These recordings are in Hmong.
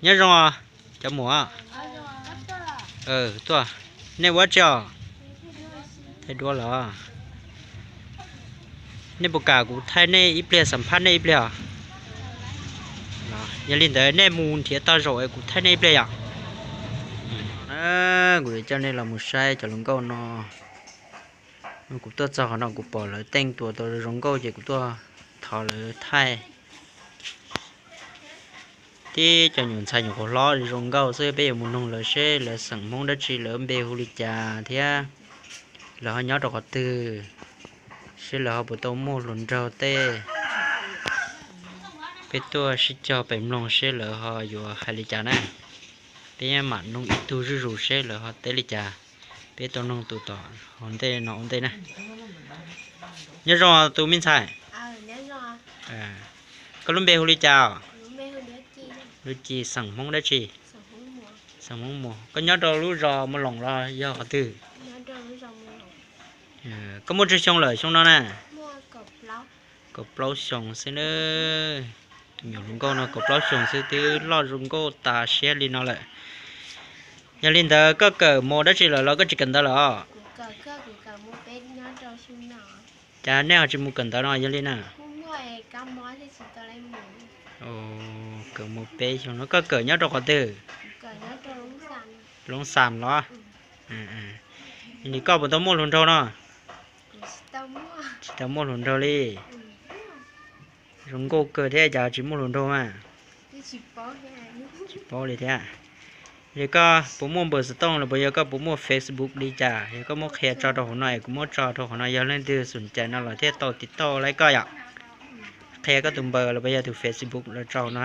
Nyob zoo os cov muam. Tuaj, nej ua dab tsi os? Thaij duab los? Nej puas kam kuv thaij nej ib pliag, xam phaj nej ib pliag os? Yog li ntawd nej mus nrhiav tag zaum es kuv thaij nej ib pliag yom. Kuv yuav coj nej los mus saib cov hluas nkauj no. Kuv tuaj txog qhov no kuv pom lawv teej tuas tau zoo nkauj ces kuv tuaj thov lawv thaij. Tib cov nyuam ntxhais nyuam qhuav hlob zoo nkauj xwb, peb yuav mus noog lawv seb lawv xeem Hmoob dab tsi, lawv npe hu li cas thiab lawv ho nyob rau qhov twg, seb lawv ho puas tau muaj hluas nraug tej. Peb tuaj sib cog pem mloog seb lawv ho yuav hais li cas na. Peb mam noog ib tug zuj zus seb lawv ho teb li cas. Peb tau noog tus tom hauv ntej no ua ntej na. Nyob zoo tus me ntxhais. Koj lub npe hu li cas? Lub Ci, xeem Hmoob dab tsi? Xeem Hmoob Muas. Koj nyob rau lub zos Muas Loos los yog qhov twg? Koj muaj tsawg xyoo lawm xyoo no na? Kaum plaub xyoo xwb na. Tus me nyuam hluas nkauj no kaum plaub xyoo xwb twb loj zoo nkauj tas siab li no lawm. Yog li ntawd koj kawm mos dab tsi lawm los koj tsis kawm ntawv lawm os? Cas nej ho tsis mus kawm ntawv no yog li na? Kawm mos peb xyoo no koj kawm nyob rau qhov twg? Loob Xam los? Yog li koj puas tau muaj hluas nraug no? Tsis tau muaj hluas nraug li. Zoo nkauj kawg thiab cas tsis muaj hluas nraug mas. Tsis paub li thiab. Yog koj puas muaj npawb xov tooj los puas yog koj puas muaj Facebook li cas, yog koj muab qhia tso rau hauv no es kuv muab tso rau hauv no, yog leej twg xum cais no los thiaj tau tiv tauj laib koj yom. Qhia koj tus npawb los puas yog tus Facebook los tso hauv no.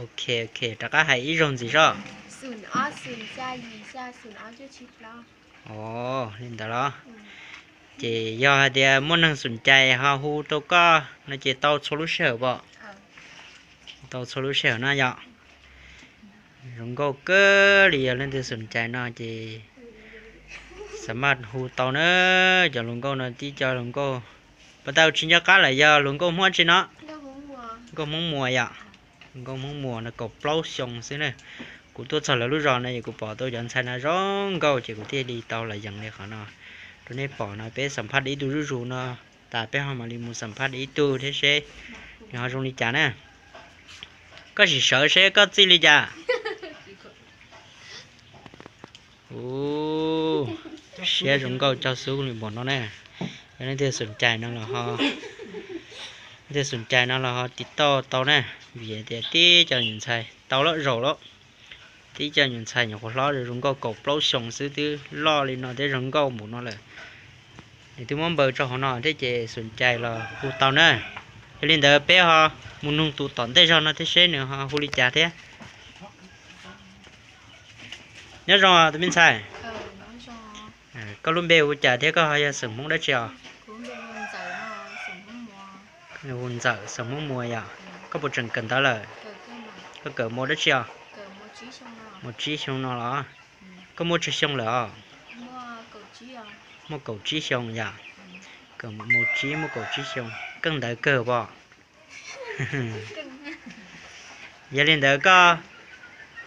Ok, ok, rov qab hais ib zaug ntxiv sob. Os, li ntawd los? Ces yog hais tias muaj neeg xum cais ho hu rau koj no ces tau txhua lub sij hawm pom? Tau txhua lub sij hawm na yom. Zoo nkauj kawg li, yog leej twg xum cais no ces xam maj hu tau na. Cov hluas nkauj no tib co hluas nkauj, pas tau tsis nco qab lawm, yog hluas nkauj Hmoob tsi no? Nkauj Hmoob Muas yom. Nkauj Hmoob Muas no kaum plaub xyoo xwb na. Kuv tuaj txog lawv lub zos no es kuv pom tau cov ntxhais no zoo nkauj ces kuv thiaj li tau los yees li qhov no rau nej pom no. Peb xam phaj ib tug zuj zus no tas peb ho mam li mus xam phaj ib tug thiab seb nws ho zoo li cas na. Koj sim sawv seb koj txij li cas. Ub, siab zoo nkauj cog xub li npaum no na. Yog leej twg xum cais no los ho, leej twg xum cais no los ho tiv tauj tau na. Vim tias tib co nyuam ntxhais tau loj zaum lawm, tib co nyuam ntxhais nyuam qhuav hlob zoo nkauj kaum plaub xyoo xwb twb loj li no thiab zoo nkauj npaum no lawm. Nws twb muab npawb tso hauv no thiab ces xum cais los hu tau na. Yog li ntawd peb ho mus noog tus tom ntej zog no thiab seb nws ho hu li cas thiab. Nyob zoo tus me ntxhais. Koj lub npe hu cas thiab koj ho yog xeem Hmoob dab tsi os? Hu Ntxawm, xeem Hmoob Muas yom. Koj puas tseem kawm ntawv lawm? Koj kawm mos dab tsi os? Mos tsib xyoo no los? Koj muaj tsawg xyoo lawm os? Muaj kaum tsib xyoo yom. Kawm mos tsib muaj kaum tsib xyoo, keej ntawv kawg pom. Yog li ntawd koj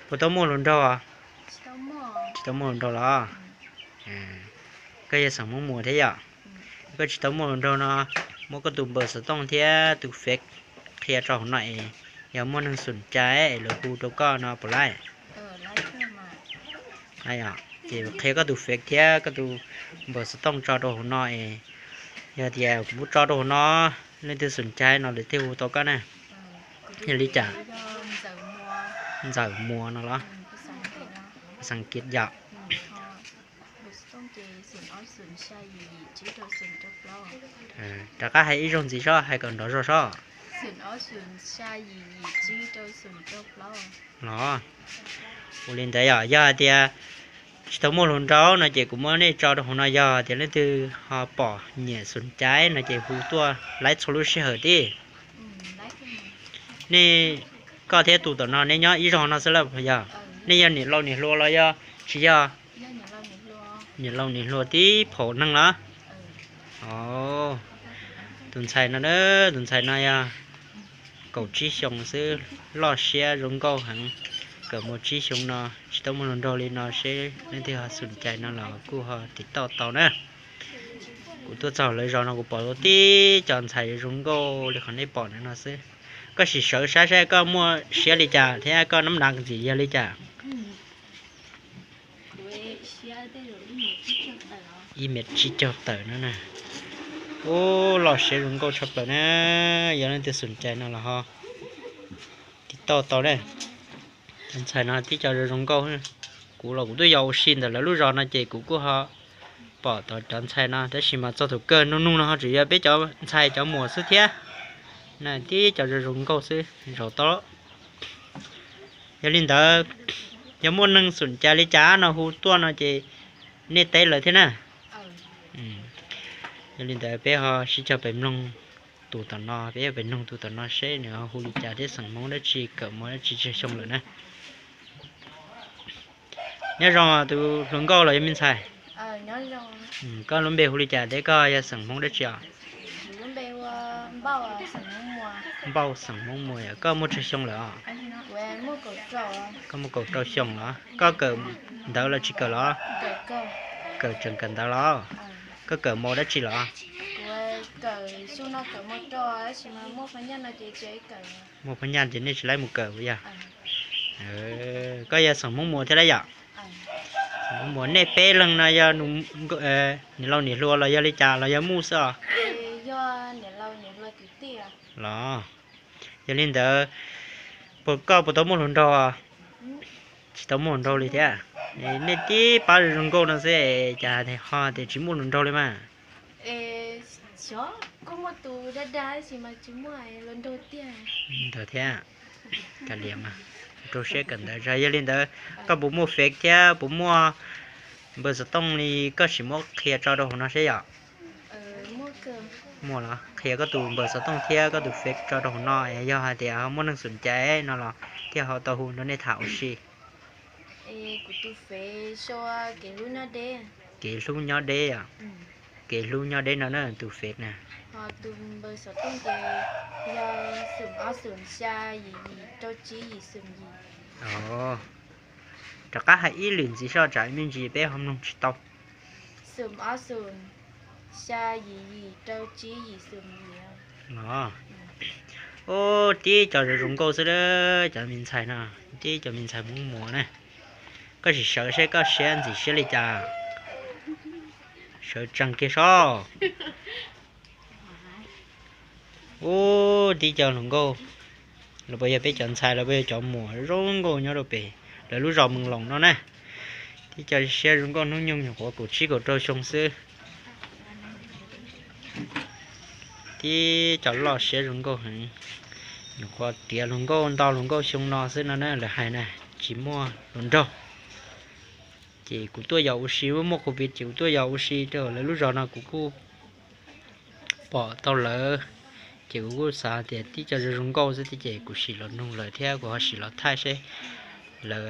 puas tau muaj hluas nraug os? Tsis tau muaj hluas nraug los? Koj yog xeem Hmoob Muas thiab yom? Koj tsis tau muaj hluas nraug no, muab koj tus npawb xov tooj thiab tus Face qhia rau hauv no es yog muaj neeg xum cai es lawv hu rau koj no puas laib? Ces qhia koj tus Face thiab koj tus npawb xov tooj tso rau hauv no es yog tias kuv muab tso rau hauv no, leej twg xum cai no lawv thiaj hu tau koj na. Yog li cas? Ntxawm Muas no los? Xas Kiv yom. Rov qab hais ib zaug ntxiv sob, hais kom nrov zog sob. Los, ua li ntawd yom, yog hais tias tsis tau muaj hluas nraug no ces kuv muab nej tso rau hauv no, yog tias leej twg ho pom nyiam xum cai no ces hu tuaj laib txhua lub sij hawm tib. Nej, koj thiab tus tom no nej nyob ib zos no xwb lawm yog? Nej yog niam laus niam hluas los yog tsis yog? Niam laus niam hluas tib phaum neeg los? O, tus ntxhais no na, tus ntxhais no yog kaum tsib xyoos xwb, loj siab zoo nkauj heev. Kawm mus tsib xyoos no tsis tau muaj hluas nraug li no, seb leej twg ho xum cai no los kuj ho tiv tauj tau na. Kuv tuaj txog lawv zos no kuv pom tau tib cov ntxhais zoo nkauj li qhov nej pom ntawm no xwb. Koj sim sawv saib saib koj muaj siab li cas thiab koj nab nav ntxim yog li cas. Ib mev tsib caug tawm no na. Ub, loj siab zoo nkauj tshaj plaws na. Yog leej twg xum cai no los ho tiv tauj tau na. Cov ntxhais no tib co zoo zoo nkauj. Kuv los kuv tuaj yos ua si ntawm lawv lub zos no ces kuv kuj ho pom tau cov ntxhais no, tab sis mas txog thaum kawg nug nug no ho tseem yog peb cov ntxhais cov muam xwb thiab. Na tib co zoo zoo nkauj xwb, zaum tau. Yog li ntawd, yog muaj neeg xum cai li cas no hu tuaj no ces nej teb lawv thiab na. Yog li ntawd peb ho sib cog pem mloog tus tom no, peb pem mloog tus tom no seb nws ho hu li cas thiab xeem Hmoob dab tsi, kawm mus dab tsi tsawg xyoo lawm na. Nyob zoo tus hluas nkauj los yog me ntxhais. Koj lub npe hu li cas thiab koj yog xeem Hmoob dab tsi os? Npauj xeem Hmoob Muas yom. Koj muaj tsawg xyoo lawm os? Koj muaj kaum rau xyoo los? Koj kawm ntawv los tsis kawm los? Kawm tseem kawm ntawv los? Koj kawm mos dab tsi los? Muaj phab nyaj ces nej tsis laib mus kawm puas yog? Koj yog xeem Hmoob Muas thiab lauj yom? Xeem Hmoob Muas, nej peb leeg no yog niam laus niam hluas los yog li cas los yog muaj xwb os? Los, yog li ntawd, puas koj puas tau muaj hluas nraug? Tsis tau muaj hluas nraug li thiab. Nej tib pab zoo nkauj no xwb es cas ho tias tsis muaj hluas nraug li mas? Ntawd thiab, kav liam, rau siab kawm ntawv tso. Yog li ntawd, koj puas muaj Face thiab puas muaj npawb xov tooj li koj sim muab qhia tso rau hauv no seb yom? Muaj los qhia koj tus npawb xov tooj thiab koj tus Face tso rau hauv no, yog hais tias muaj neeg xum cai no los thiaj ho tau hu nrog nej tham ua si. Kev hlub nyob deb os. Kev hlub nyob deb no na tus Face na. Rov qab hais ib lwm ntxiv soj tsam me ntsis peb ho mloog tsis tau. Os, tib cov zoo zoo nkauj xwb, cov me ntxhais no, tib cov me ntxhais Hmoob Muas na. Koj sim sawv seb koj siab ntxim siab li cas. Sawv tsees kiag soj. Ub, tib cov hluas nkauj, los puas yog peb cov ntxhais los puas yog cov muam zoo nkauj nyob rau pem lawv lub zos Mees Loos no na. Tib cov siab zoo nkauj hnub nyoog nyuam qhuav kaum tsib kaum rau xyoo xwb. Tib cov loj siab zoo nkauj heev, nyuam qhuav tiav hluas nkauj ntau hluas nkauj xyoo no xwb no na lawv hais na, tsis muaj hluas nraug. Ces kuv tuaj yos ua si, muaj Covid ces kuv tuaj yos ua si rau lawv lub zos no kuv kuj pom tau lawv, ces kuv kuj xav tias tib co zoo zoo nkauj xwb thiab ces kuv sim los nug lawv thiab kuv ho sim los thaij seb lawv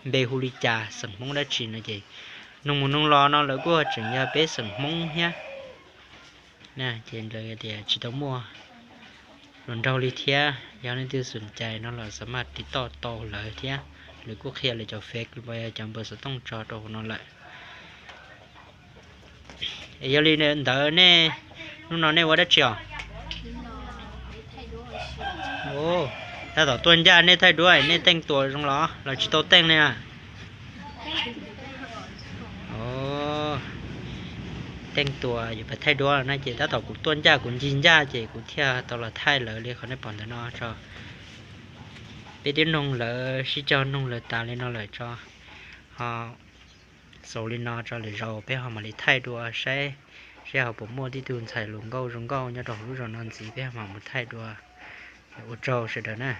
npe hu li cas xeem Hmoob dab tsi no ces nug mus nug los no lawv kuj tseem yog peb xeem Hmoob thiab. Ces lawv tias tsis tau muaj hluas nraug li thiab, yog leej twg xum cai no los xav mas tiv toj tau lawv thiab. Lawv kuj qhia lawv cov Face los yog cov npawb xov tooj tso rau hauv no lawm. Es yog li ntawd nej, hnub no nej ua dab tsi os? Tab tom tuaj ncaj nej thaij duab, nej teej tuas zoo los los tsis tau teej ne? Teej tuas yuav pab thaij duab no ces tab tom kuv tuaj ncaj kuv ncig ncaj ces kuv thiaj tau los thaij lawv li qhov nej pom ntawm no tso. Peb twb noog lawv, sib cog noog lawv tas li no lawm tso, ho xaus li no tso, lwm zaus peb ho mam li thaij dua saib, saib ho puas muaj tib tug ntxhais hluas nkauj zoo nkauj nyob rau hauv lub zos no ntxiv peb ho mam mus thaij dua. Ua tsaug sawv daws na.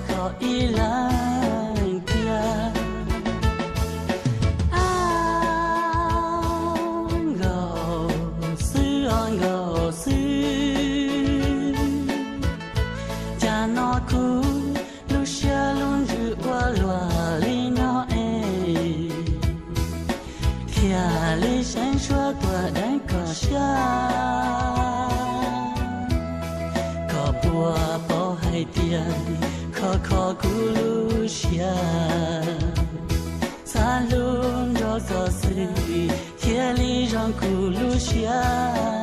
Koj ib leeg tiag. Ab, nkaus xwb os, nkaus xwb. Cas no kuv lub siab lub ntsws ua luaj li no es, thiaj li seev suab tuaj deev koj siab. Koj puas paub hais tias kho kho kuv lub siab, xav hlub nrog koj xwb thiaj li zoo kuv lub siab.